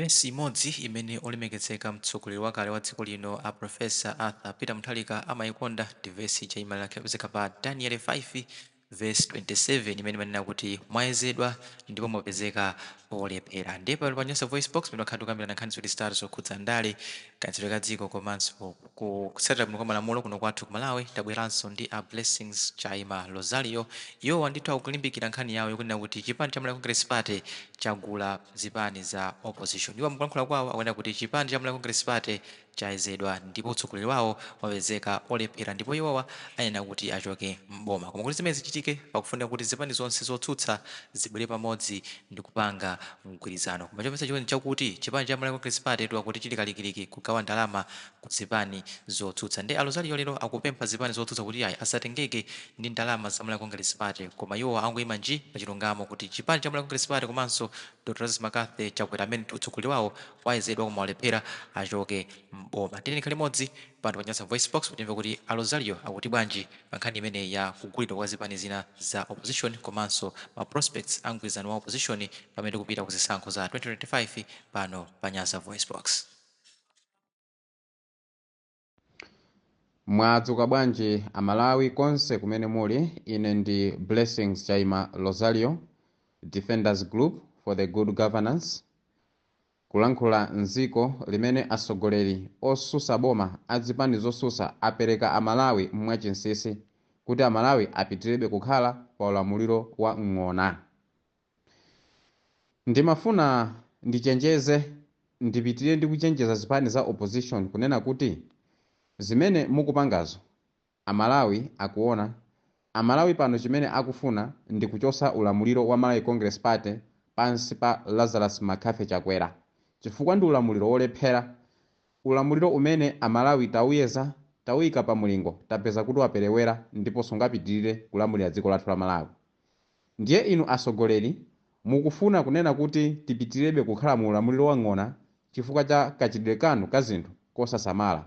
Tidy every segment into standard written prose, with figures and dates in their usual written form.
Vesi imodzi imene olemekezeka mtsogoleri wakale wa dziko lino a Prof. Arthur Peter Mutharika amayikonda ndi vesi ija imapezeka pa Daniel 5 vesi 27 imene imanena kuti mwayezedwa ndipo mwapezeka olephera. Ndiye pano pa Nyasa VoiceBox pano takhala tikukambirana nkhani ziwiri zitatu zokhudza ndale, kayendetsedwe ka dziko komanso kutsatira bwino kwa malamulo kuno kwathu ku Malawi. Tabweranso ndi a Blessings Chaima Rozario. Iwowa ndithu akulimbikira nkhani yawo yokunena kuti chipani cha Malawi Congress Party chagula zipani za opposition. Iwo mukulankhula kwawo akunena kuti chipani cha Malawi Congress Party chayezedwa ndipo utsogoleri wawo wapezeka olephera ndipo iwowa ayenera kuti achoke m'boma. Koma kuti zimenezi zichitike pakufunika kuti zipani zonse zotsutsa zibwere pamodzi ndikupanga mgwirizano. Koma chomvetsa chisoni nchakuti chipani cha Malawi Congress Party tu akuti chili kalikiliki kugawa ndalama ku zipani zotsutsa. Nde a Rozario lero akupempha zipani zotsutsa kuti iyayi asatengeke ndi ndalama za Malawi Congress Party koma iwowa angoima nji pa chilungamo kuti chipani cha Malawi Congress Party komanso Dr Lazarus McCarthy Chakwera amene utsogoleri wawo wayezedwa koma walephera achoke m'boma. Tiyeni tikhale limodzi pano pa Nyasa VoiceBox kuti timve kuti a Rozario akuti bwanji pa nkhani imeneyi ya kugulidwa kwa zipani zina za opposition komanso ma prospects a mgwirizano wa opposition pamene tikupita ku zisankho za 2025 pano pa Nyasa VoiceBox. Mwadzuka bwanji Amalawi konse kumene muli, ine ndi Blessings Chaima Rozario, Defenders Group for the Good Governance, kulankhula mdziko limene atsogoleri osusa boma a zipani zosusa apereka Amalawi mwachinsisi kuti Amalawi apitirebe kukhala pa ulamuliro wa ng'ona. Ndimafuna ndichenjeze, ndipitire ndi kuchenjeza zipani za opposition kunena kuti zimene mukupangazo Amalawi akuona. Amalawi pano chimene akufuna ndi kuchosa ulamuliro wa Malawi Congress Party pansi pa Lazarus McCarthy Chakwera chifukwa ndi ulamuliro wolephera, ulamuliro umene Amalawi tauyeza, tauyika pa mulingo, tapeza kuti waperewera ndipo sungapitirire kulamulira dziko lathu la Malawi. Ndiye inu atsogoleri mukufuna kunena kuti tipitirebe kukhala mu ulamuliro wa ng'ona chifukwa cha kachitidwe kanu ka zinthu kosasamala.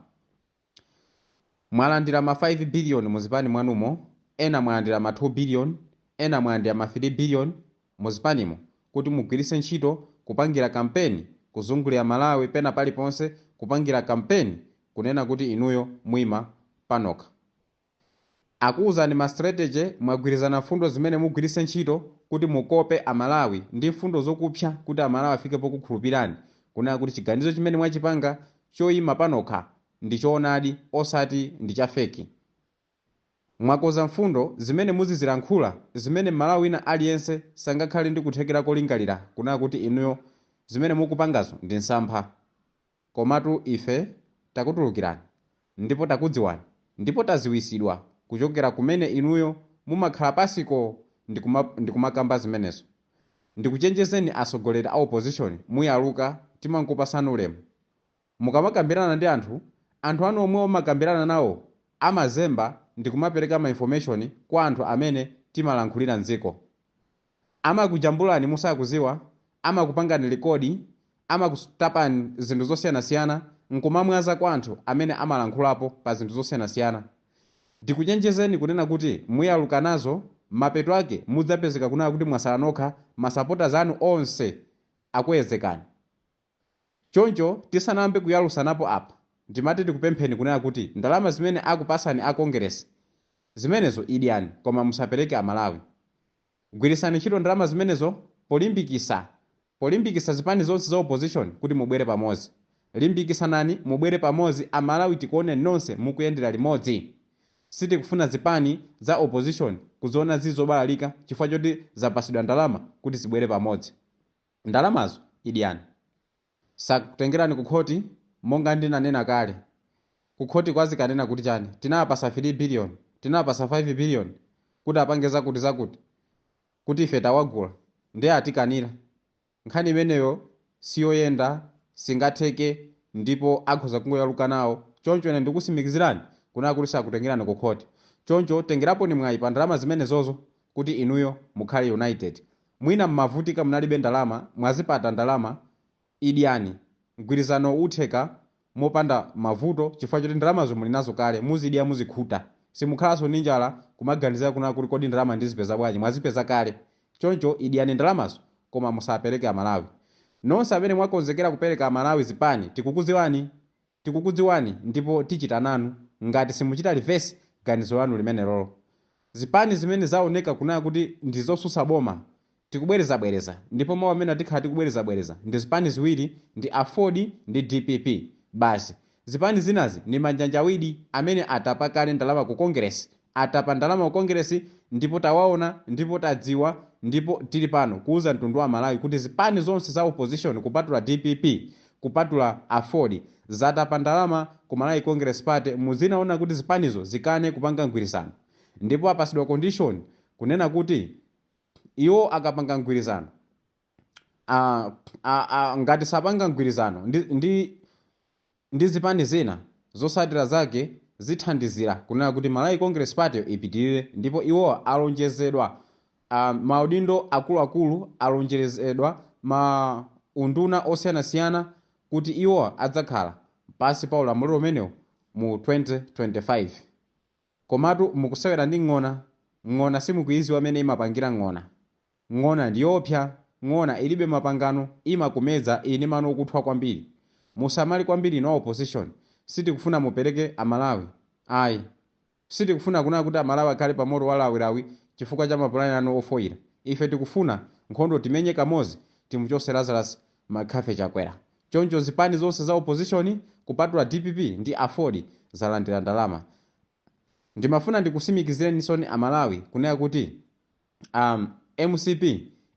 Mwalandira ma 5 billion muzipani mwanumo, ena mwalandira ma 2 billion, ena mwalandira ma 3 billion muzipanimo kuti mugwiritse ntchito kupangira kampeni kuzungulira Malawi pena paliponse, kupangira kampeni kunena kuti inuyo muima panokha. Akuuzani ma strategy, mwagwirizana mfundo zimene mugwiritse ntchito kuti mukope a Malawi ndi mfundo zokupsa kuti a Malawi afike pokukhulupirani kunena kuti chiganizo chimene mwachipanga choima panokha ndi choonadi osati ndi cha fake. Mwakoza mfundo zimene muzizilankhula zimene Mmalawi wina aliyense sangakhale ndi kuthekera kolingalira kunena kuti inuyo zimene mukupangazo ndi msampha. Komatu ife takutulukirani, ndipo takudziwani, ndipo taziwisidwa kuchokera kumene inuyo mumakhala pasiko ndikumakamba zimenezo. Ndikuchenjezeni asogoleri a opposition muyaluka timankupasani ulemu. Mukamakambirana ndi anthu, anthu anu omwe mumakambirana nawo amazemba ndikumapereka ma information kwa anthu amene timalankhulira mdziko. Amakujambulani musakuziwa, amakupangani record, amakutapani zinthu zosiyanasiyana nkumamwaza kwa anthu amene amalankhulapo pa zinthu zosiyanasiyana. Ndikuchenjezeni kunena kuti muyaluka nazo, mapeto ake mudzapezeka kunena kuti mwasala nokha, ma supporters anu onse akuyezekani. Choncho tisanayambe kuyalusanapo apa, ndimati ndikupempheni kunena kuti ndalama zimene akupasani a Kongeresi zimenezo idyani koma musapereke a Malawi. Gwirisani ntchito ndalama zimenezo polimbikisa zipani zonse za opposition kuti mubwere pamozi. Limbikisanani mubwere pamozi a Malawi tikuoneni nonse mukuyendera limodzi. Sitikufuna zipani za opposition kuziona zili zobalalika chifukwa choti zapasidwa ndalama kuti zibwere pamodzi. Ndalamazo idyani. Sakutengerani ku khoti monga ndinanena kale. Ku khoti kwazikanena kuti chani? Tinawapasa 3 billion, tinawapasa 5 billion kuti apange zakuti zakuti kuti ife tawagula ndiye atikanira. Nkhani imeneyo siyoyenda, singatheke ndipo akhoza kungoyaluka nawo. Choncho ine ndikusimikizirani kunena kuti sakutengerani ku khoti. Choncho tengeraponi mwayi pa ndalama zimenezozo kuti inuyo mukhale united. Mwina mmavutika munalibe ndalama, mwazipata ndalama, idyani, mgwirizano utheka mopanda mavuto chifukwa choti ndalamazo muli nazo kale, muzidya muzikhuta. Simukhalanso ndi njala kumaganizira kunena kuti kodi ndalama ndizipeza bwanji, mwazipeza kale. Choncho idyani ndalamazo koma musapereke Amalawi. Nonse amene mwakonzekera kupereka Amalawi zipani, tikukudziwani, tikukudziwani, ndipo tichita nanu ngati simuchita reverse ganizo lanu limenelolo. Zipani zimene zaoneka kunena kuti ndi zosusa boma, tikubwerezabwereza, ndipo mawu amene tikhala tikubwerezabwereza, ndi zipani ziwiri, ndi AFORD ndi DPP basi. Zipani zinazi ndi manjanjawidi amene atapa kale ndalama ku Congress, atapa ndalama ku Congress, ndipo tawaona, ndipo tadziwa, ndipo tili pano kuuza mtundu wa Malawi kuti zipani zonse za opposition kupatula DPP, kupatula AFORD, zatapa ndalama ku Malawi Congress Party. Muzinaona kuti zipanizo zikane kupanga mgwirizano, ndipo apasidwa condition kunena kuti iwo akapanga mgwirizano, ngati sapanga mgwirizano ndi zipani zina, zosatira zake zithandizira kunena kuti Malawi Congress Party ipitirire. Ndipo iwo alonjezedwa maudindo akuluakulu, alonjezedwa ma unduna osiyanasiyana kuti iwo adzakhala pasi pa ulamuliro umenewu mu 2025. Komatu mukusewera ndi ng'ona. Ng'ona simukuiziwa amene imapangira ng'ona. Ng'ona ndiyopsa, ng'ona ilibe mapangano, imakumedza ini mano okuthwa kwambiri. Musamale kwambiri no opposition. Sitikufuna mupereke Amalawi, ayi. Sitikufuna kunena kuti Amalawi akhale pamoto walawilawi chifukwa cha mapulani anu ofoira. Ife tikufuna nkhondo timenye kamodzi, timuchose Lazarus McCarthy Chakwera. Choncho zipani zonse za opposition kupatula DPP ndi AFORD zalandira ndalama. Ndimafuna ndikusimikizireni Amalawi kunena kuti MCP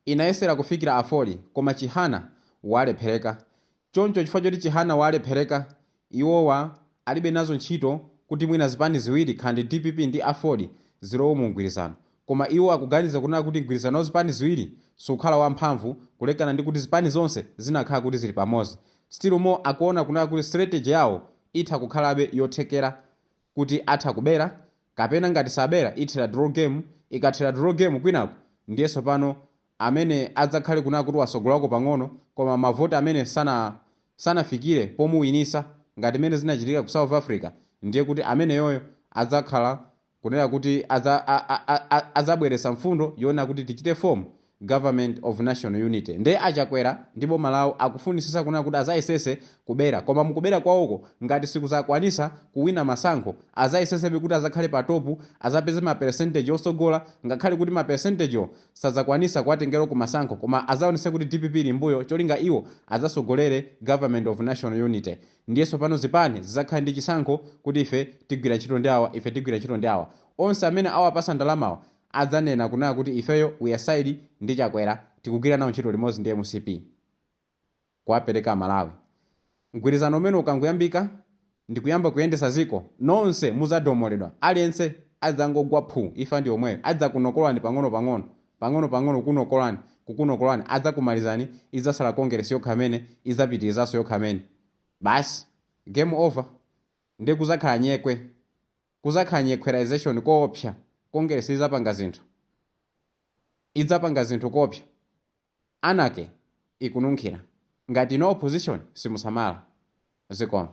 inayesera kufikira AFORD, koma Chihana walephereka. Choncho chifukwa choti Chihana walephereka, iwowa alibe nazo ntchito kuti mwina zipani ziwiri, khandi DPP ndi AFORD, zilowe mu mgwirizano. Koma iwo akuganiza kunena kuti mgwirizano wa zipani ziwiri sukhala wamphamvu kulekana ndi kuti zipani zonse zinakhala kuti zili pamodzi. Still more akuona kunena kuti strategy yawo itha kukhalabe yothekera kuti atha kubera, kapena ngati sabera ithera draw game. Ikathera draw game kwinaku, ndiye pano amene adzakhale kunena kuti wasogolako pang'ono, koma mavoti amene sanafikire pomuwinisa, ngati mene zinachitika ku South Africa, ndiye kuti ameneyoyo adzakhala kunena kuti adzabweretsa mfundo yoona kuti tichite form government of national unity. Ndiye Achakwera ndi boma lawo akufunisisa kunena kuti azayesese kubera, koma mukubera kwawoko ngati sikuzakwanisa kuwina masankho, azayesesebe kuti azakhale pa top, azapeze ma percentage osogola, ngakhale kuti ma percentage sazakwanisa kuwatengera ku masankho, koma azaonese kuti DPP ili mbuyo, cholinga iwo azasogolere government of national unity. Ndiyenso pano zipani zizakhale ndi chisankho kuti ife tigwira ntchito ndi awa, ife tigwira ntchito ndi awa. Onse amene awapasa ndalamawa adzanena kunena kuti ifeyo we are side ndi Chakwera, tikugwira nawo ntchito limodzi ndi MCP, kuwapereka Malawi. Mgwirizano umene ukangoyambika ndikuyamba kuyendesa ziko, nonse muzadomoledwa, aliyense adzangogwa phu, ifa ndi omweyo. Adzakunokolani pang'ono pang'ono, pang'ono pang'ono, kunokolani, kukunokolani, adzakumalizani. Idzasala Congress yokha amene idzapitirizanso yokha amene basi, game over. Ndi kuzakhala nyekwe, kuzakhala nyekwerization koopsa. Congress idzapanga zinthu, idzapanga zinthu koopsa. Anake ikununkhira ngati no opposition simusamala. Zikomo.